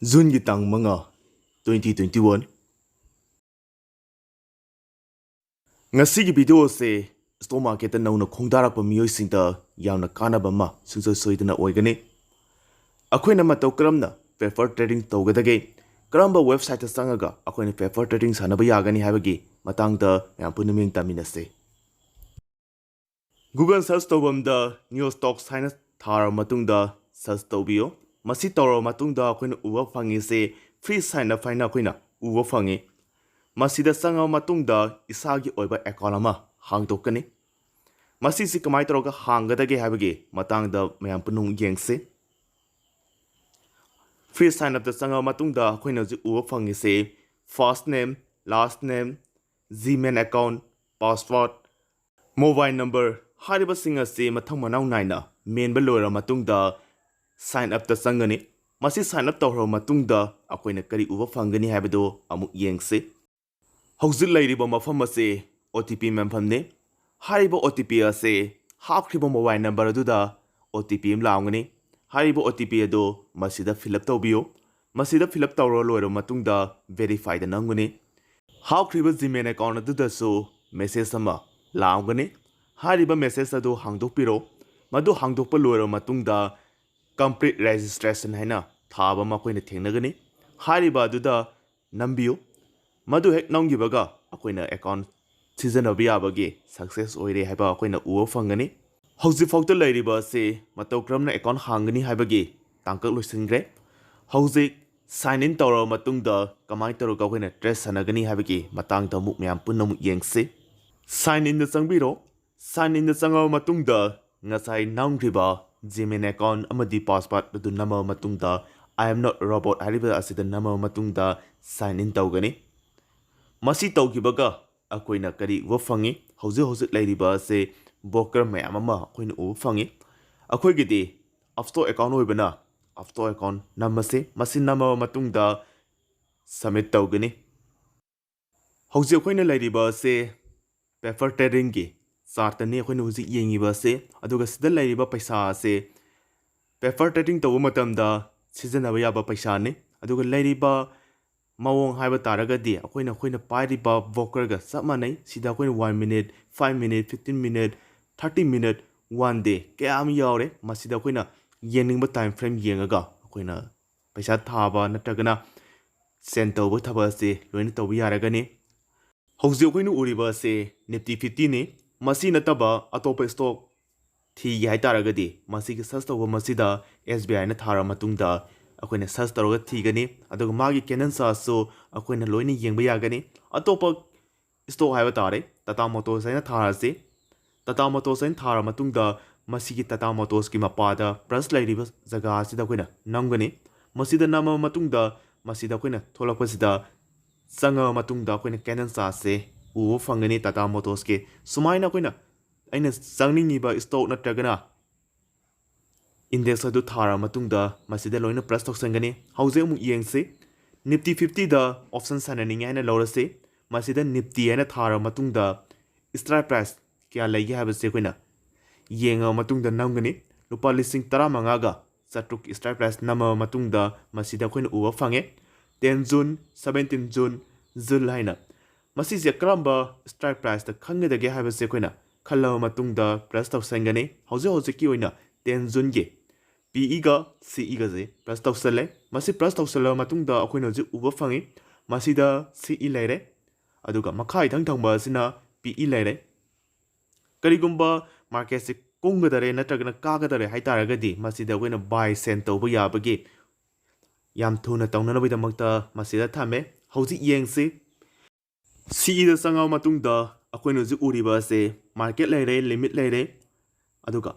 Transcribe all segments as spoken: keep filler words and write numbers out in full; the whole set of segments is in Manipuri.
ꯖꯨꯟꯒꯤ ꯇꯥꯡ ꯃꯉꯥ, twenty twenty one꯫ ꯉꯁꯤꯒꯤ ꯚꯤꯗꯤꯑꯣ ꯑꯁꯤ ꯁ꯭ꯇꯣꯛ ꯃꯥꯔꯀꯦꯠꯇ ꯅꯧꯅ ꯈꯣꯡꯗꯥꯔꯛꯄ ꯃꯤꯑꯣꯏꯁꯤꯡꯗ ꯌꯥꯝꯅ ꯀꯥꯟꯅꯕ ꯑꯃ ꯁꯨꯡꯁꯣꯏ ꯁꯣꯏꯗꯅ ꯑꯣꯏꯒꯅꯤ꯫ ꯑꯩꯈꯣꯏꯅ ꯃꯇꯧ ꯀꯔꯝꯅ ꯄꯦꯄꯔ ꯇ꯭ꯔꯦꯗꯤꯡ ꯇꯧꯒꯗꯒꯦ, ꯀꯔꯝꯕ ꯋꯦꯕꯁꯥꯏꯠꯇ ꯆꯪꯉꯒ ꯑꯩꯈꯣꯏꯅ ꯄꯦꯄꯔ ꯇ꯭ꯔꯦꯗꯤꯡ ꯁꯥꯟꯅꯕ ꯌꯥꯒꯅꯤ ꯍꯥꯏꯕꯒꯤ ꯃꯇꯥꯡꯗ ꯃꯌꯥꯝ ꯄꯨꯟꯅ ꯃꯤꯠꯌꯦꯡ ꯇꯥꯃꯤꯟꯅꯁꯤ꯫ Google search ꯇꯧꯐꯝꯗ New Stocks ꯍꯥꯏꯅ ꯊꯥꯔꯕ ꯃꯇꯨꯡꯗ search ꯇꯧꯕꯤꯌꯨ꯫ ꯃꯁꯤ ꯇꯧꯔꯕ ꯃꯇꯨꯡꯗ ꯑꯩꯈꯣꯏꯅ ꯎꯕ ꯐꯪꯉꯤꯁꯦ free sign up ꯍꯥꯏꯅ ꯑꯩꯈꯣꯏꯅ ꯎꯕ ꯐꯪꯉꯤ꯫ ꯃꯁꯤꯗ ꯆꯪꯉꯕ ꯃꯇꯨꯡꯗ ꯏꯁꯥꯒꯤ ꯑꯣꯏꯕ account ꯑꯃ ꯍꯥꯡꯗꯣꯛꯀꯅꯤ꯫ ꯃꯁꯤꯁꯤ ꯀꯃꯥꯏꯅ ꯇꯧꯔꯒ ꯍꯥꯡꯒꯗꯒꯦ ꯍꯥꯏꯕꯒꯤ ꯃꯇꯥꯡꯗ ꯃꯌꯥꯝ ꯄꯨꯝꯅꯃꯛ ꯌꯦꯡꯁꯤ꯫ Free sign upꯇ ꯆꯪꯉꯕ ꯃꯇꯨꯡꯗ ꯑꯩꯈꯣꯏꯅ ꯍꯧꯖꯤꯛ ꯎꯕ ꯐꯪꯉꯤꯁꯦ first name, last name, Gmail account, password, mobile number ꯍꯥꯏꯔꯤꯕꯁꯤꯡ ꯑꯁꯤ ꯃꯊꯪ ꯃꯅꯥꯎ ꯅꯥꯏꯅ ꯃꯦꯟꯕ ꯂꯣꯏꯔꯕ ꯃꯇꯨꯡꯗ sign upꯇ ꯆꯪꯒꯅꯤ꯫ ꯃꯁꯤ sign up ꯇꯧꯈ꯭ꯔꯕ ꯃꯇꯨꯡꯗ ꯑꯩꯈꯣꯏꯅ ꯀꯔꯤ ꯎꯕ ꯐꯪꯒꯅꯤ ꯍꯥꯏꯕꯗꯨ ꯑꯃꯨꯛ ꯌꯦꯡꯁꯤ꯫ ꯍꯧꯖꯤꯛ ꯂꯩꯔꯤꯕ ꯃꯐꯝ ꯑꯁꯤ OTP ꯃꯦꯟꯐꯝꯅꯤ꯫ ꯍꯥꯏꯔꯤꯕ OTP ꯑꯁꯤ ꯍꯥꯞꯈ꯭ꯔꯤꯕ mobile number ꯑꯗꯨꯗ OTP ꯑꯃ ꯂꯥꯛꯂꯝꯒꯅꯤ꯫ ꯍꯥꯏꯔꯤꯕ OTP ꯑꯗꯨ ꯃꯁꯤꯗ fill up ꯇꯧꯕꯤꯌꯨ꯫ ꯃꯁꯤꯗ fill up ꯇꯧꯔ ꯂꯣꯏꯔꯕ ꯃꯇꯨꯡꯗ verifyꯗ ꯅꯝꯒꯅꯤ꯫ ꯍꯥꯞꯈ꯭ꯔꯤꯕ Gmail account ꯑꯗꯨꯗꯁꯨ message ꯑꯃ ꯂꯥꯛꯂꯝꯒꯅꯤ꯫ ꯍꯥꯏꯔꯤꯕ message ꯑꯗꯨ ꯍꯥꯡꯗꯣꯛꯄꯤꯔꯣ꯫ ꯃꯗꯨ ꯍꯥꯡꯗꯣꯛꯄ ꯂꯣꯏꯔꯕ ꯃꯇꯨꯡꯗ complete registration ꯍꯥꯏꯅ ꯊꯥꯕ ꯑꯃ ꯑꯩꯈꯣꯏꯅ ꯊꯦꯡꯅꯒꯅꯤ꯫ ꯍꯥꯏꯔꯤꯕ ꯑꯗꯨꯗ ꯅꯝꯕꯤꯌꯨ꯫ ꯃꯗꯨ ꯍꯦꯛ ꯅꯝꯈꯤꯕꯒ ꯑꯩꯈꯣꯏꯅ account ꯁꯤꯖꯤꯟꯅꯕ ꯌꯥꯕꯒꯤ success ꯑꯣꯏꯔꯦ ꯍꯥꯏꯕ ꯑꯩꯈꯣꯏꯅ ꯎꯕ ꯐꯪꯒꯅꯤ꯫ ꯍꯧꯖꯤꯛꯐꯥꯎꯗ ꯂꯩꯔꯤꯕ ꯑꯁꯤ ꯃꯇꯧ ꯀꯔꯝꯅ account ꯍꯥꯡꯒꯅꯤ ꯍꯥꯏꯕꯒꯤ ꯇꯥꯡꯀꯛ ꯂꯣꯏꯁꯤꯟꯈ꯭ꯔꯦ꯫ ꯍꯧꯖꯤꯛ sign in ꯇꯧꯔꯕ ꯃꯇꯨꯡꯗ ꯀꯃꯥꯏꯅ ꯇꯧꯔꯒ ꯑꯩꯈꯣꯏꯅ trade ꯁꯥꯟꯅꯒꯅꯤ ꯍꯥꯏꯕꯒꯤ ꯃꯇꯥꯡꯗ ꯑꯃꯨꯛ ꯃꯌꯥꯝ ꯄꯨꯟꯅ ꯑꯃꯨꯛ ꯌꯦꯡꯁꯤ꯫ Sign inꯗ ꯆꯪꯕꯤꯔꯣ꯫ Sign inꯗ ꯆꯪꯉꯕ ꯃꯇꯨꯡꯗ ꯉꯁꯥꯏ ꯅꯝꯈ꯭ꯔꯤꯕ Gmail account ꯑꯃꯗꯤ password ꯑꯗꯨ ꯅꯝꯃꯕ ꯃꯇꯨꯡꯗ I am not robot ꯍꯥꯏꯔꯤꯕ ꯑꯁꯤꯗ ꯅꯝꯃꯕ ꯃꯇꯨꯡꯗ sign in ꯇꯧꯒꯅꯤ꯫ ꯃꯁꯤ ꯇꯧꯈꯤꯕꯒ ꯑꯩꯈꯣꯏꯅ ꯀꯔꯤ ꯎꯕ ꯐꯪꯉꯤ? ꯍꯧꯖꯤꯛ ꯍꯧꯖꯤꯛ ꯂꯩꯔꯤꯕ ꯑꯁꯤ broker ꯃꯌꯥꯝ ꯑꯃ ꯑꯩꯈꯣꯏꯅ ꯎꯕ ꯐꯪꯉꯤ꯫ ꯑꯩꯈꯣꯏꯒꯤꯗꯤ Upstox account ꯑꯣꯏꯕꯅ Upstox account ꯅꯝꯃꯁꯤ꯫ ꯃꯁꯤ ꯅꯝꯃꯕ ꯃꯇꯨꯡꯗ submit ꯇꯧꯒꯅꯤ꯫ ꯍꯧꯖꯤꯛ ꯑꯩꯈꯣꯏꯅ ꯂꯩꯔꯤꯕ ꯑꯁꯤ paper tradingꯒꯤ chartꯇꯅꯤ ꯑꯩꯈꯣꯏꯅ ꯍꯧꯖꯤꯛ ꯌꯦꯡꯉꯤꯕ ꯑꯁꯤ꯫ ꯑꯗꯨꯒ ꯁꯤꯗ ꯂꯩꯔꯤꯕ ꯄꯩꯁꯥ ꯑꯁꯤ paper trading ꯇꯧꯕ ꯃꯇꯝꯗ ꯁꯤꯖꯤꯟꯅꯕ ꯌꯥꯕ ꯄꯩꯁꯥꯅꯤ꯫ ꯑꯗꯨꯒ ꯂꯩꯔꯤꯕ ꯃꯑꯣꯡ ꯍꯥꯏꯕ ꯇꯥꯔꯒꯗꯤ ꯑꯩꯈꯣꯏꯅ ꯑꯩꯈꯣꯏꯅ ꯄꯥꯏꯔꯤꯕ brokerꯒ ꯆꯞ ꯃꯥꯟꯅꯩ꯫ ꯁꯤꯗ ꯑꯩꯈꯣꯏꯅ one minute, five minute, fifteen minute, thirty minute, one day ꯀꯌꯥ ꯑꯃ ꯌꯥꯎꯔꯦ꯫ ꯃꯁꯤꯗ ꯑꯩꯈꯣꯏꯅ ꯌꯦꯡꯅꯤꯡꯕ time frame ꯌꯦꯡꯉꯒ ꯑꯩꯈꯣꯏꯅ ꯄꯩꯁꯥ ꯊꯥꯕ ꯅꯠꯇ꯭ꯔꯒꯅ send ꯇꯧꯕ ꯊꯕꯛ ꯑꯁꯤ ꯂꯣꯏꯅ ꯇꯧꯕ ꯌꯥꯔꯒꯅꯤ꯫ ꯍꯧꯖꯤꯛ ꯑꯩꯈꯣꯏꯅ ꯎꯔꯤꯕ ꯑꯁꯤ Nifty fiftyꯅꯤ꯫ ꯃꯁꯤ ꯅꯠꯇꯕ ꯑꯇꯣꯞꯄ stock ꯊꯤꯒꯦ ꯍꯥꯏ ꯇꯥꯔꯒꯗꯤ ꯃꯁꯤꯒꯤ search ꯇꯧꯕ ꯑꯁꯤꯗ S B Iꯅ ꯊꯥꯔ ꯃꯇꯨꯡꯗ ꯑꯩꯈꯣꯏꯅ search ꯇꯧꯔꯒ ꯊꯤꯒꯅꯤ꯫ ꯑꯗꯨꯒ ꯃꯥꯒꯤ candle chartꯁꯨ ꯑꯩꯈꯣꯏꯅ ꯂꯣꯏꯅ ꯌꯦꯡꯕ ꯌꯥꯒꯅꯤ꯫ ꯑꯇꯣꯞꯄ stock ꯍꯥꯏꯕ ꯇꯥꯔꯦ, Tata Motors ꯍꯥꯏꯅ ꯊꯥꯔꯁꯤ꯫ Tata Motors ꯍꯥꯏꯅ ꯊꯥꯔ ꯃꯇꯨꯡꯗ ꯃꯁꯤꯒꯤ Tata Motorsꯀꯤ ꯃꯄꯥꯗ plus ꯂꯩꯔꯤꯕ ꯖꯒꯥ ꯑꯁꯤꯗ ꯑꯩꯈꯣꯏꯅ ꯅꯝꯒꯅꯤ꯫ ꯃꯁꯤꯗ ꯅꯝꯃꯕ ꯃꯇꯨꯡꯗ ꯃꯁꯤꯗ ꯑꯩꯈꯣꯏꯅ ꯊꯣꯛꯂꯛꯄꯁꯤꯗ ꯆꯪꯉꯕ ꯃꯇꯨꯡꯗ ꯑꯩꯈꯣꯏꯅ candle chartꯁꯦ ꯎꯕ ꯐꯪꯒꯅꯤ Tata Motorsꯀꯤ꯫ ꯁꯨꯃꯥꯏꯅ ꯑꯩꯈꯣꯏꯅ ꯑꯩꯅ ꯆꯪꯅꯤꯡꯉꯤꯕ stock ꯅꯠꯇ꯭ꯔꯒꯅ index ꯑꯗꯨ ꯊꯥꯔ ꯃꯇꯨꯡꯗ ꯃꯁꯤꯗ ꯂꯣꯏꯅ plus ꯇꯧꯁꯟꯒꯅꯤ꯫ ꯍꯧꯖꯤꯛ ꯑꯃꯨꯛ ꯌꯦꯡꯁꯤ꯫ Nifty fiftyꯗ option ꯁꯥꯟꯅꯅꯤꯡꯉꯦ ꯍꯥꯏꯅ ꯂꯧꯔꯁꯤ꯫ ꯃꯁꯤꯗ Nifty ꯍꯥꯏꯅ ꯊꯥꯔ ꯃꯇꯨꯡꯗ strike price ꯀꯌꯥ ꯂꯩꯒꯦ ꯍꯥꯏꯕꯁꯤ ꯑꯩꯈꯣꯏꯅ ꯌꯦꯡꯉꯕ ꯃꯇꯨꯡꯗ ꯅꯝꯒꯅꯤ꯫ ꯂꯨꯄꯥ ꯂꯤꯁꯤꯡ ꯇꯔꯥꯃꯉꯥꯒ ꯆꯥꯇ꯭ꯔꯨꯛ strike price ꯅꯝꯃꯕ ꯃꯇꯨꯡꯗ ꯃꯁꯤꯗ ꯑꯩꯈꯣꯏꯅ ꯎꯕ ꯐꯪꯉꯦ, ten June, seventeen June, July ꯍꯥꯏꯅ꯫ ꯃꯁꯤꯁꯦ ꯀꯔꯝꯕ strike priceꯇ ꯈꯪꯒꯗꯒꯦ ꯍꯥꯏꯕꯁꯦ ꯑꯩꯈꯣꯏꯅ ꯈꯜꯂꯕ ꯃꯇꯨꯡꯗ plus ꯇꯧꯁꯟꯒꯅꯤ꯫ ꯍꯧꯖꯤꯛ ꯍꯧꯖꯤꯛꯀꯤ ꯑꯣꯏꯅ ten Juneꯒꯤ P Eꯒ C Eꯒꯁꯦ plus ꯇꯧꯁꯜꯂꯦ꯫ ꯃꯁꯤ plus ꯇꯧꯁꯜꯂꯕ ꯃꯇꯨꯡꯗ ꯑꯩꯈꯣꯏꯅ ꯍꯧꯖꯤꯛ ꯎꯕ ꯐꯪꯉꯤ, ꯃꯁꯤꯗ C E ꯂꯩꯔꯦ, ꯑꯗꯨꯒ ꯃꯈꯥ ꯏꯊꯪ ꯊꯪꯕ ꯑꯁꯤꯅ P E ꯂꯩꯔꯦ꯫ ꯀꯔꯤꯒꯨꯝꯕ marketꯁꯦ ꯀꯨꯝꯒꯗꯔꯦ ꯅꯠꯇ꯭ꯔꯒꯅ ꯀꯥꯒꯗꯔꯦ ꯍꯥꯏ ꯇꯥꯔꯒꯗꯤ ꯃꯁꯤꯗ ꯑꯩꯈꯣꯏꯅ buy send ꯇꯧꯕ ꯌꯥꯕꯒꯤ ꯌꯥꯝ ꯊꯨꯅ ꯇꯧꯅꯅꯕꯒꯤꯗꯃꯛꯇ ꯃꯁꯤꯗ ꯊꯝꯃꯦ꯫ ꯍꯧꯖꯤꯛ ꯌꯦꯡꯁꯤ꯫ C Eꯗ ꯆꯪꯉꯕ ꯃꯇꯨꯡꯗ ꯑꯩꯈꯣꯏꯅ ꯍꯧꯖꯤꯛ ꯎꯔꯤꯕ ꯑꯁꯦ market ꯂꯩꯔꯦ, limit ꯂꯩꯔꯦ, ꯑꯗꯨꯒ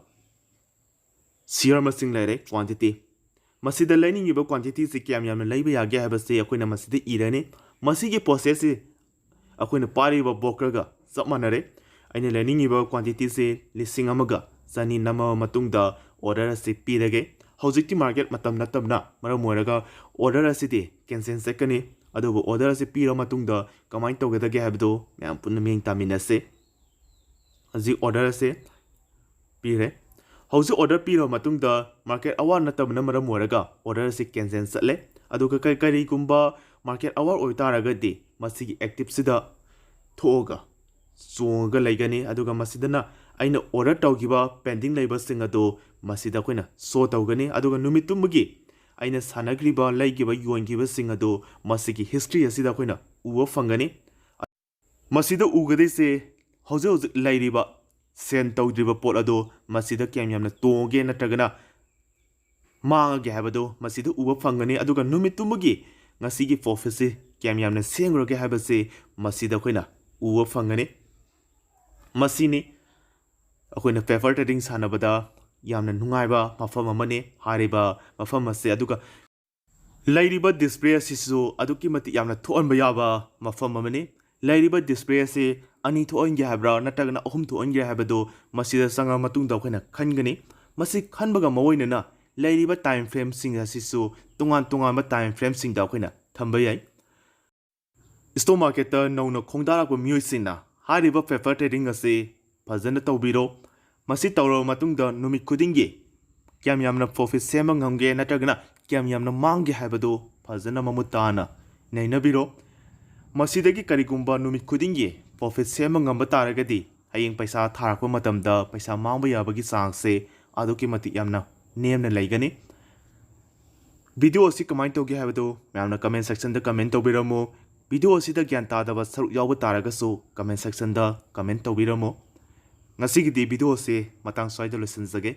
share ꯃꯁꯤꯡ ꯂꯩꯔꯦ, quantity꯫ ꯃꯁꯤꯗ ꯂꯩꯅꯤꯡꯉꯤꯕ quantityꯁꯤ ꯀꯌꯥꯝ ꯌꯥꯝꯅ ꯂꯩꯕ ꯌꯥꯒꯦ ꯍꯥꯏꯕꯁꯤ ꯑꯩꯈꯣꯏꯅ ꯃꯁꯤꯗ ꯏꯔꯅꯤ꯫ ꯃꯁꯤꯒꯤ processꯁꯤ ꯑꯩꯈꯣꯏꯅ ꯄꯥꯏꯔꯤꯕ brokerꯒ ꯆꯞ ꯃꯥꯟꯅꯔꯦ꯫ ꯑꯩꯅ ꯂꯩꯅꯤꯡꯉꯤꯕ quantityꯁꯤ ꯂꯤꯁꯤꯡ ꯑꯃꯒ ꯆꯅꯤ ꯅꯝꯃꯕ ꯃꯇꯨꯡꯗ order ꯑꯁꯤ ꯄꯤꯔꯒꯦ꯫ ꯍꯧꯖꯤꯛꯇꯤ market ꯃꯇꯝ ꯅꯠꯇꯕꯅ ꯃꯔꯝ ꯑꯣꯏꯔꯒ order ꯑꯁꯤꯗꯤ cancel ꯆꯠꯀꯅꯤ꯫ ꯑꯗꯨꯕꯨ order ꯑꯁꯤ ꯄꯤꯔ ꯃꯇꯨꯡꯗ ꯀꯃꯥꯏꯅ ꯇꯧꯒꯗꯒꯦ ꯍꯥꯏꯕꯗꯨ ꯃꯌꯥꯝ ꯄꯨꯟꯅ ꯃꯤꯠꯌꯦꯡ ꯇꯥꯃꯤꯟꯅꯁꯤ꯫ ꯍꯧꯖꯤꯛ order ꯑꯁꯤ ꯄꯤꯔꯦ꯫ ꯍꯧꯖꯤꯛ order ꯄꯤꯔꯕ ꯃꯇꯨꯡꯗ market ꯑꯋꯥ ꯅꯠꯇꯕꯅ ꯃꯔꯝ ꯑꯣꯏꯔꯒ order ꯑꯁꯤ cancel ꯆꯠꯂꯦ꯫ ꯑꯗꯨꯒ ꯀ- ꯀꯔꯤꯒꯨꯝꯕ market hour ꯑꯣꯏꯇꯥꯔꯒꯗꯤ ꯃꯁꯤꯒꯤ activeꯁꯤꯗ ꯊꯣꯛꯑꯒ ꯆꯣꯡꯉꯒ ꯂꯩꯒꯅꯤ꯫ ꯑꯗꯨꯒ ꯃꯁꯤꯗꯅ ꯑꯩꯅ order ꯇꯧꯈꯤꯕ pending ꯂꯩꯕꯁꯤꯡ ꯑꯗꯨ ꯃꯁꯤꯗ ꯑꯩꯈꯣꯏꯅ show ꯇꯧꯒꯅꯤ꯫ ꯑꯗꯨꯒ ꯅꯨꯃꯤꯠꯇꯨꯃꯒꯤ ꯑꯩꯅ ꯁꯥꯟꯅꯈ꯭ꯔꯤꯕ, ꯂꯩꯈꯤꯕ, ꯌꯣꯟꯈꯤꯕꯁꯤꯡ ꯑꯗꯨ ꯃꯁꯤꯒꯤ history ꯑꯁꯤꯗ ꯑꯩꯈꯣꯏꯅ ꯎꯕ ꯐꯪꯒꯅꯤ꯫ ꯃꯁꯤꯗ ꯎꯒꯗꯣꯏꯁꯦ ꯍꯧꯖꯤꯛ ꯍꯧꯖꯤꯛ ꯂꯩꯔꯤꯕ ꯁꯦꯟ ꯇꯧꯗ꯭ꯔꯤꯕ ꯄꯣꯠ ꯑꯗꯣ ꯃꯁꯤꯗ ꯀꯌꯥꯝ ꯌꯥꯝꯅ ꯇꯣꯡꯉꯒꯦ ꯅꯠꯇ꯭ꯔꯒꯅ ꯃꯥꯡꯉꯒꯦ ꯍꯥꯏꯕꯗꯣ ꯃꯁꯤꯗ ꯎꯕ ꯐꯪꯒꯅꯤ꯫ ꯑꯗꯨꯒ ꯅꯨꯃꯤꯠꯇꯨꯃꯒꯤ ꯉꯁꯤꯒꯤ profitꯁꯤ ꯀꯌꯥꯝ ꯌꯥꯝꯅ ꯁꯦꯝꯈ꯭ꯔꯒꯦ ꯍꯥꯏꯕꯁꯤ ꯃꯁꯤꯗ ꯑꯩꯈꯣꯏꯅ ꯎꯕ ꯐꯪꯒꯅꯤ꯫ ꯃꯁꯤꯅꯤ ꯑꯩꯈꯣꯏꯅ paper trading ꯁꯥꯟꯅꯕꯗ ꯌꯥꯝꯅ ꯅꯨꯡꯉꯥꯏꯕ ꯃꯐꯝ ꯑꯃꯅꯤ ꯍꯥꯏꯔꯤꯕ ꯃꯐꯝ ꯑꯁꯤ꯫ ꯑꯗꯨꯒ ꯂꯩꯔꯤꯕ display ꯑꯁꯤꯁꯨ ꯑꯗꯨꯛꯀꯤ ꯃꯇꯤꯛ ꯌꯥꯝꯅ ꯊꯣꯛꯍꯟꯕ ꯌꯥꯕ ꯃꯐꯝ ꯑꯃꯅꯤ꯫ ꯂꯩꯔꯤꯕ display ꯑꯁꯤ ꯑꯅꯤ ꯊꯣꯛꯍꯟꯒꯦ ꯍꯥꯏꯕ꯭ꯔꯥ ꯅꯠꯇ꯭ꯔꯒꯅ ꯑꯍꯨꯝ ꯊꯣꯛꯍꯟꯒꯦ ꯍꯥꯏꯕꯗꯨ ꯃꯁꯤꯗ ꯆꯪꯉ ꯃꯇꯨꯡꯗ ꯑꯩꯈꯣꯏꯅ ꯈꯟꯒꯅꯤ꯫ ꯃꯁꯤ ꯈꯟꯕꯒ ꯃꯔꯨꯑꯣꯏꯅꯅ ꯂꯩꯔꯤꯕ time frameꯁꯤꯡ ꯑꯁꯤꯁꯨ ꯇꯣꯉꯥꯟ ꯇꯣꯉꯥꯟꯕ time frameꯁꯤꯡꯗ ꯑꯩꯈꯣꯏꯅ ꯊꯝꯕ ꯌꯥꯏ꯫ Stock marketꯇ ꯅꯧꯅ ꯈꯣꯡꯗꯥꯔꯛꯄ ꯃꯤꯑꯣꯏꯁꯤꯡꯅ ꯍꯥꯏꯔꯤꯕ paper trading ꯑꯁꯤ ꯐꯖꯅ ꯇꯧꯕꯤꯔꯣ꯫ ꯃꯁꯤ ꯇꯧꯔꯕ ꯃꯇꯨꯡꯗ ꯅꯨꯃꯤꯠ ꯈꯨꯗꯤꯡꯒꯤ ꯀꯌꯥꯝ ꯌꯥꯝꯅ profit ꯁꯦꯝꯕ ꯉꯝꯒꯦ ꯅꯠꯇ꯭ꯔꯒꯅ ꯀꯌꯥꯝ ꯌꯥꯝꯅ ꯃꯥꯡꯒꯦ ꯍꯥꯏꯕꯗꯨ ꯐꯖꯅ ꯃꯃꯨꯠ ꯇꯥꯅ ꯅꯩꯅꯕꯤꯔꯣ꯫ ꯃꯁꯤꯗꯒꯤ ꯀꯔꯤꯒꯨꯝꯕ ꯅꯨꯃꯤꯠ ꯈꯨꯗꯤꯡꯒꯤ profit ꯁꯦꯝꯕ ꯉꯝꯕ ꯇꯥꯔꯒꯗꯤ ꯍꯌꯦꯡ ꯄꯩꯁꯥ ꯊꯥꯔꯛꯄ ꯃꯇꯝꯗ ꯄꯩꯁꯥ ꯃꯥꯡꯕ ꯌꯥꯕꯒꯤ chanceꯁꯦ ꯑꯗꯨꯛꯀꯤ ꯃꯇꯤꯛ ꯌꯥꯝꯅ ꯅꯦꯝꯅ ꯂꯩꯒꯅꯤ꯫ Video ꯑꯁꯤ ꯀꯃꯥꯏꯅ ꯇꯧꯒꯦ ꯍꯥꯏꯕꯗꯨ ꯃꯌꯥꯝꯅ comment sectionꯗ comment ꯇꯧꯕꯤꯔꯝꯃꯨ꯫ Video ꯑꯁꯤꯗ ꯒ꯭ꯌꯥꯟ ꯇꯥꯗꯕ ꯁꯔꯨꯛ ꯌꯥꯎꯕ ꯇꯥꯔꯒꯁꯨ comment sectionꯗ comment ꯇꯧꯕꯤꯔꯝꯃꯨ꯫ ꯉꯁꯤꯒꯤꯗꯤ video ꯑꯁꯤ ꯃꯇꯥꯡ ꯁ꯭ꯋꯥꯏꯗ ꯂꯣꯏꯁꯤꯟꯖꯒꯦ꯫